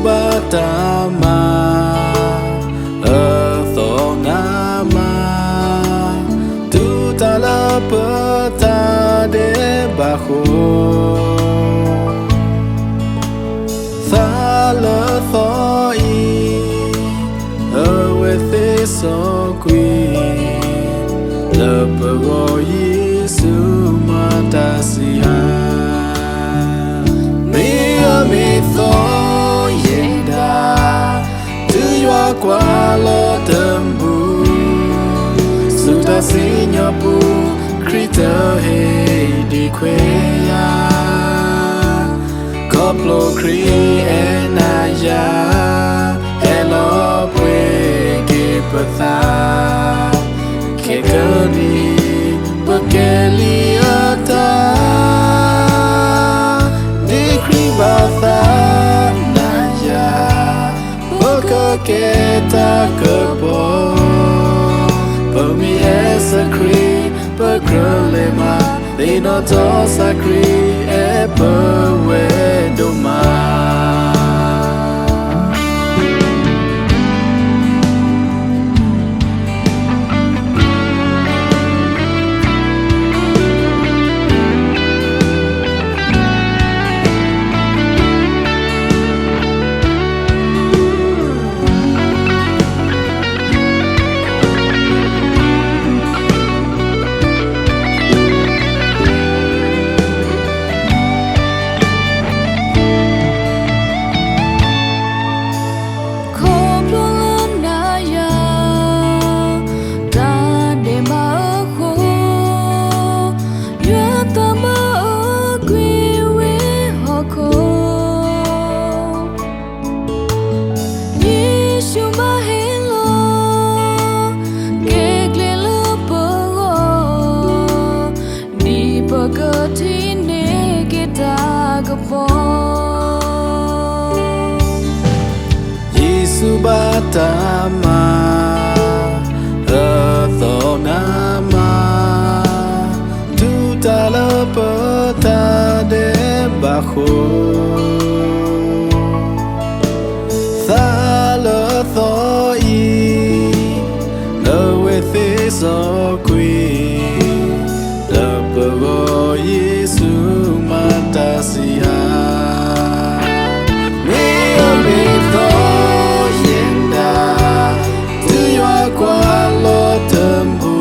ဘၣ်တၢ်မၤ အသီနါမၤ တူၢ်တၢ်လၢပတၢ်ဒဲးဘးဃိ သးလၢသီအံၤ အဝဲသ့ၣ်စီကွံာ် လၢပဂီၢ်ယ့ၣ်ၡူးမၤတၢ်စံးဧါ. မ့ၢ်အမ့ၢ်သီယဲၢ်ဒၣ် တုၤယွၤကွၢ်လီၤတၢ်မူ ဆူတၢ်စံၣ်ညီၣ်ပူၤ ခရံာ်တဟ့ၣ်ဒံးခွဲးယၤ ခီဖျိခရံာ်အဲၣ်နၤယၤ ဟဲလီၤပှ့ၤက့ၤပသး ခဲကနံၣ်အံၤ ပကဲလံအတၢ် ဒ်ခရံာ်ဘၣ်သးနၤယၤ ပကကဲတၢ်ကပီၤ ပမ့ၢ်အဲၣ်စ့ၢ်ခရံာ် ပကြၢးလဲၤမၤ သ့ၣ်နီၣ်ထီၣ်စ့ၢ်ခရံာ် အဲၣ်ပဝဲဒိၣ်မး. ခီဖျိလၢနၤယၤ တၢ်ဒဲးဘးအဃိ ယွၤတၢ်မၤအၢကွံာ်ဝဲဟီၣ်ခိၣ် ယ့ၣ်ၡူးဘၣ်ဟ့ၣ်လီၤ ကဲကျဲလၢပဂီၢ် ဒ်ပကထံၣ်န့ၢ်က့ၤတၢ်ကပီၤ ယ့ၣ်ၡူးဘၣ်တၢ်မၤ အသီနါမၤ တူၢ်တၢ်လၢပတၢ်ဒဲးဘးဃိ သးလၢသီအံၤ အဝဲသ့ၣ်စီကွံာ် လၢပဂီၢ်ယ့ၣ်ၡူးမၤတၢ်စံးဧါ. မ့ၢ်အမ့ၢ်သီယဲၢ်ဒၣ် တုၤယွၤကွၢ်လီၤတၢ်မူ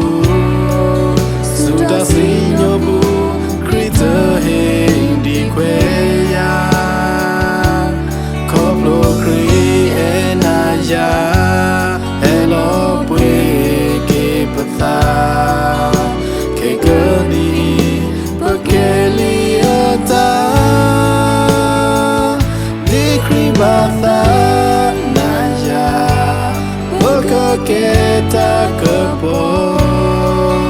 ဆူတၢ်စံၣ်ညီၣ်ပူၤ ခရံာ်တဟ့ၣ်ဒံးခွဲးယၤ ခီဖျိခရံာ်အဲၣ်နၤယၤ ဟဲလီၤပှ့ၤက့ၤပသး ခဲကနံၣ်အံၤ ပကဲလံအတၢ် ဒ်ခရံာ်ဘၣ်သးနၤယၤ ပကကဲတၢ်ကပီၤ ပ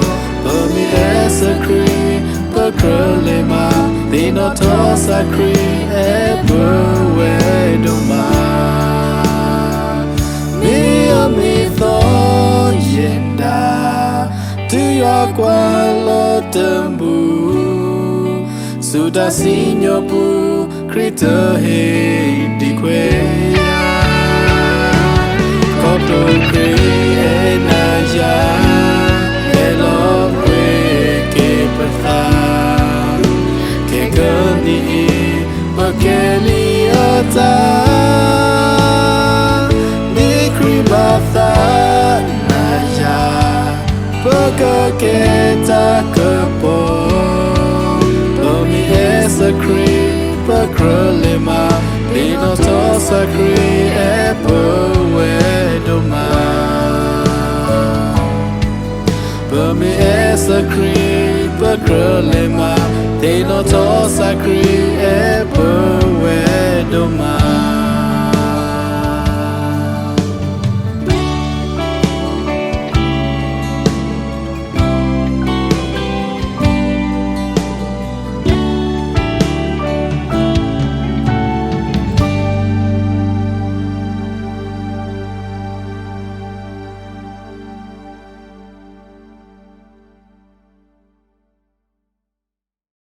မ့ၢ်အဲၣ်စ့ၢ်ခရံာ် ပကြၢးလဲၤမၤ သ့ၣ်နီၣ်ထီၣ်စ့ၢ်ခရံာ် အဲၣ်ပဝဲဒိၣ်မး မ့ၢ်အမ့ၢ်သီယဲၢ်ဒၣ် တုၤယွၤကွၢ်လီၤတၢ်မူ ဆူတၢ်စံၣ်ညီၣ်ပူၤ ခရံာ်တဟ့ၣ်ဒံးခွဲးယၤ ခီဖျိခရံာ်အဲၣ်နၤယၤ ဟဲလီၤပှ့ၤက့ၤပသး ခဲကနံၣ်အံၤ ပကဲလံအတၢ် ဒ်ခရံာ်ဘၣ်သးနၤယၤ ပကကဲတၢ်ကပီၤ ပမ့ၢ်အဲၣ်စ့ၢ်ခရံာ် ပကြၢးလဲၤမၤ သ့ၣ်နီၣ်ထီၣ်စ့ၢ်ခရံာ် အဲၣ်ပဝဲဒိၣ်မး ပမ့ၢ်အဲၣ်စ့ၢ်ခရံာ် ပကြၢးလဲၤမၤ သ့ၣ်နီၣ်ထီၣ်စ့ၢ်ခရံာ် အဲၣ်ပဝဲဒိၣ်မး